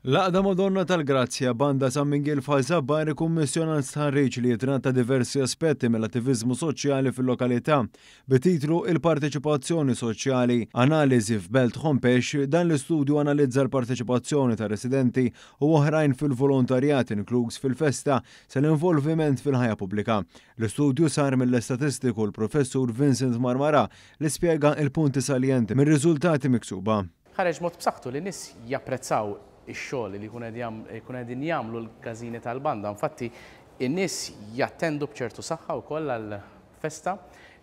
L-Għaqda Madonna tal-Grazzja Banda San Miguel f'Ħaż-Żabbar ikkummissjonat stħarriġ li jitratta diversi aspetti mill-attiviżmu soċjali fil-lokalità. Bit-titlu Il-Parteċipazzjoni Soċjali, Analiżi f'Belt Hompesch, dan l-istudju analizza l-parteċipazzjoni ta' residenti u oħrajn fil-volontarjat inkluż fil-festa sal-involviment fil-ħajja pubblika. L-istudju sar mill-istatistiku l-Professur Vincent Marmarà li spjega l-punti saljenti mir-riżultati miksuba. Ħareġ mod b'saħħtu li n-nies japprezzaw ix-xogħol li jkunu qegħdin jagħmlu l-każini tal-banda. Infatti, in-nies jattendu b'ċertu saħħa wkoll għall-festa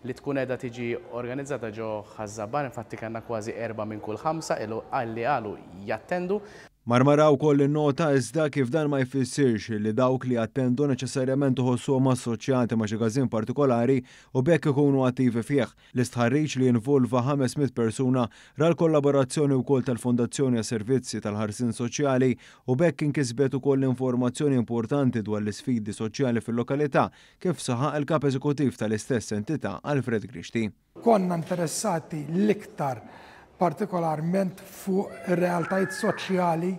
li tkun qiegħda tiġi organizzata ġo Ħaż-Żabbar. Infatti kellna kważi erbgħa minn kull ħamsa li qalu jattendu. Marmarà wkoll innota iżda kif dan ma jfissirx li dawk li jattendu neċessarjament iħossuhom assoċjati ma' xi każin partikolari u b'hekk ikunu attivi fih. L-istħarriġ li involva 500 persuna ra l-kollaborazzjoni wkoll tal-Fondazzjoni għas-Servizzi tal-Ħarsien Soċjali u b'hekk inkisbet ukoll informazzjoni importanti dwar l-isfidi soċjali fil-lokalità, kif saħaq il-Kap Eżekuttiv tal-istess entità Alfred Grixti. Konna interessati l-iktar partikolarment fuq ir-realtajiet soċjali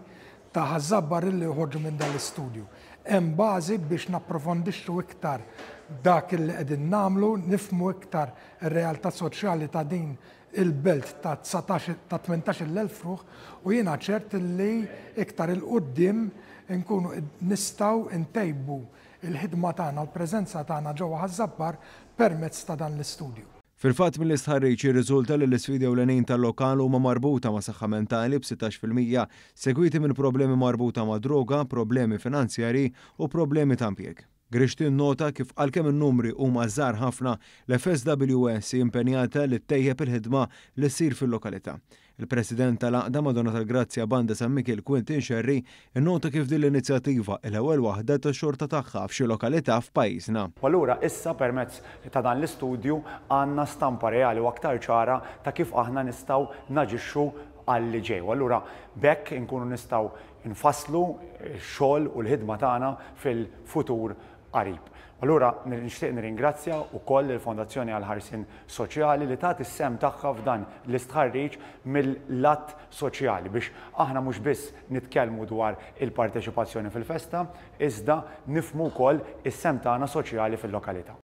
ta' Ħaż-Żabbar li joħorġu minn dan l-istudju. Hemm bażi biex napprofondixxu iktar dak li qegħdin nagħmlu, nifhmu iktar ir-realtà soċjali ta' din il-belt ta' 19 ta' 18,000 ruħ u jiena ċert li iktar 'il quddiem inkunu nistgħu ntejbu l-ħidma tagħna u l-preżenza tagħna ġewwa Ħaż-Żabbar permezz ta' dan l-istudju. Fil-fatt mill-istħarriġ jirriżulta li l-isfidi ewlenin tal-lokal huma marbuta ma' saħħa mentali b'16%, segwiti minn problemi marbuta ma' droga, problemi finanzjarji u problemi ta' impjieg. Grixti nnota kif għalkemm in-numri huma żgħar ħafna, l-FSWS hi impenjata li ttejjeb il-ħidma li ssir fil-lokalità. Il-President tal-Għaqda Madonna tal-Grazzja Banda San Mikiel Quentin Scerri nnota kif din l-inizjattiva hi l-ewwel waħda tax-xorta tagħha f'xi lokalità f'pajjiżna. U allura issa permezz ta' dan l-istudju għandna stampa reali u aktar ċara ta' kif aħna nistgħu naġixxu għal li ġej. U allura b'hekk inkunu nistgħu nfasslu x-xogħol u l-ħidma tagħna fil-futur qarib. Allura nixtieq nirringrazzja wkoll lill-Fondazzjoni għall-Ħarsien Soċjali li tat is-sehem tagħha f'dan l-istħarriġ mill-lat soċjali biex aħna mhux biss nitkellmu dwar il-parteċipazzjoni fil-festa iżda nifhmu wkoll is-sehem tagħna soċjali fil-lokalità.